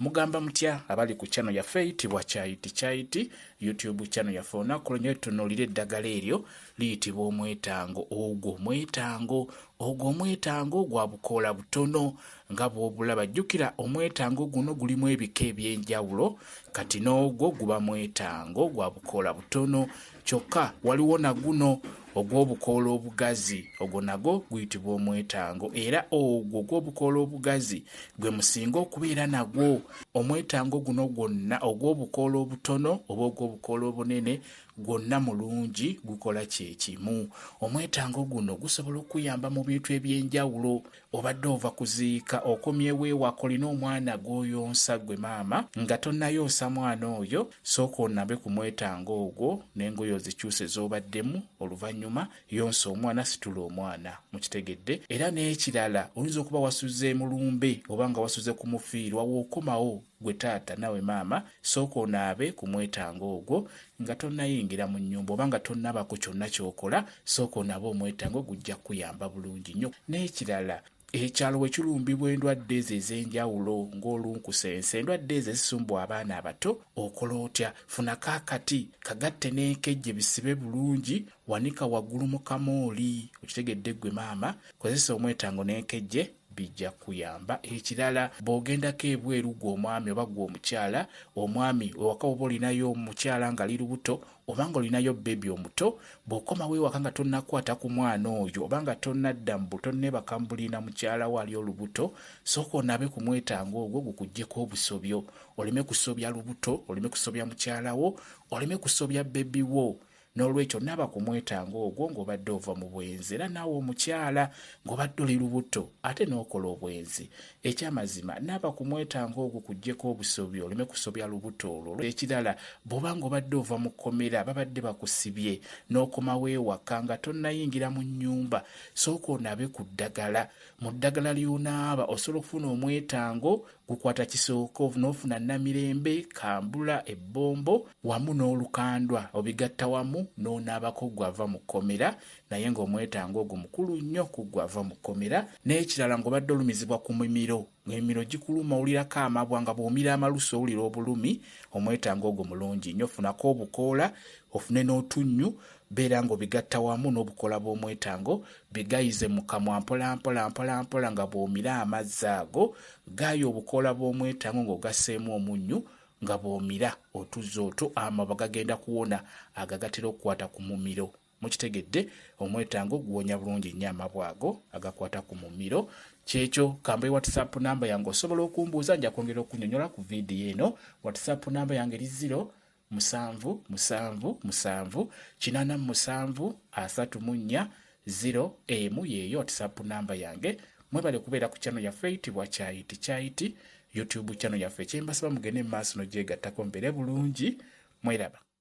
Mugamba mutya abali ku channel yaffe eyitibwa Kyayiti Kyayiti YouTube channel yaffe. Olunaku lwenyo tutunuulira eddagala eryo liyitibwa omwetango. Ogwo mwetango, ogwo omwetango gwa bukoola butono nga bw'obulaba. Jjukira omwetango guno gulimu ebika eby'enjawulo, kati n'ogwo guba mwetango gwa bukoola butono. Kyokka waliwo na guno ogw'obukoola obugazi, ogwo nagwo guyitibwa omwetango, era ogwo ogw'obukoola obugazi gwe musinga okubeera nagwo. Omwetango guno gwonna ogw'obukoola obutono oba ogw'obukoola obunene gwonna mulungi, gukola kye kimu. Omwetango guno gusobola okuyamba mu bintu eby'enjawulo. Obadde ova kuziika, okomyewo ewaka, olina omwana gw'oyonsa ggwe maama, nga tonnayonsa mwana oyo, sooka onabe ku mwetango ogwo n'engoye ozikyuse z'obaddemu, oluvannyuma yonsa omwana, situla omwana. Mukitegedde? Era n'ekirala, oyinza okuba wasuze mulumbe oba nga wasuze ku mufiirwa, w'okomawo gwe taata nawe maama, sooka onaabe ku mwetango ogwo nga tonnayingira mu nnyumba oba nga tonnabako kyonna ky'okola, sooka onaabe omwetango, gujja kukuyamba bulungi nnyo. N'ekirala, ekyalo we kirumbibwa endwadde ezo ez'enjawulo ng'olunkusense, endwadde ezo ezisumbwa abaana abato, okola otya? Funako akati kagatte n'enkejje, bisibe bulungi, wanika waggulu mu kamooli. Okitegedde ggwe maama? Kozesa omwetango n'enkejje, bijja kuyamba. Ekirala, bw'ogendako ebweru ggwe omwami oba ggwe omukyala, omwami ewaka oba olinayo omukyala ng'ali lubuto oba ng'olinayo bebi omuto, bw'okomawo ewaka nga tonnakwata ku mwana oyo oba nga tonnadda mu tonneebaka mu buliri na mukyala wo ali olubuto, sooka onaabe ku mwetango ogwo gukuggyeko obusobyo, oleme kusobya lubuto, oleme kusobya mukyala wo, oleme kusobya bebi wo. N'olwekyo naaba ku mwetango ogwo ng'obadde ova mu bwenzi. Era naawe omukyala ng'obadde oli lubuto ate n'okola obwenzi, ekyamazima naaba ku mwetango ogwo kuggyeko obusobyo, oleme kusobya lubuto olwo. Ekirala, bw'oba ng'obadde ova mu kkomera, babadde bakusibye n'okomawo ewaka nga tonnayingira mu nnyumba, sooka onaabe ku ddagala. Mu ddagala ly'onaaba osobola okufuna omwetango gukwata kisooka, n'ofuna namirembe, kambula, ebbombo wamu n'olukandwa, obigatta wamu n'onaabako gw'ava mu kkomera, naye ng'omwetango ogwo mukulu nnyo ku gw'ava mu kkomera. N'ekirala, ng'obadde olumizibwa ku mimiro, ng'emimiro gikuluma, owulirako amabwa, nga bw'omira amalusu owulira obulumi, omwetango ogwo mulungi nnyo. Funako obukoola, ofune n'otunnyu, beera ng'obigatta wamu n'obukoola bw'omwetango, bigayize mu kamwa mpola mpola mpola mpola nga bw'omira amazzi ago. Gaaya obukoola bw'omwetango ng'ogasseemu omunnyu, nga bw'omira otuzzi otwo, amabwa gagenda kuwona agagatera okukwata ku mumiro. Mukitegedde? Omwetango guwonya bulungi nnyo amabwa ago agakwata ku mumiro. Kyekyo, kambe WhatsApp namba yange, osobola okumbuuza, nja kwongera okunyonyola ku vidiyo eno. WhatsApp namba yange eri 0 7 7 7 87 34 0 emu, yeeyo WhatsApp namba yange. Mwebale kubeera ku channel yaffe eyitibwa Kyayiti Kyayiti YouTube channel yaffe. Kyembasaba, mugende mu maaso nogyegattako, mbeere bulungi, mweraba.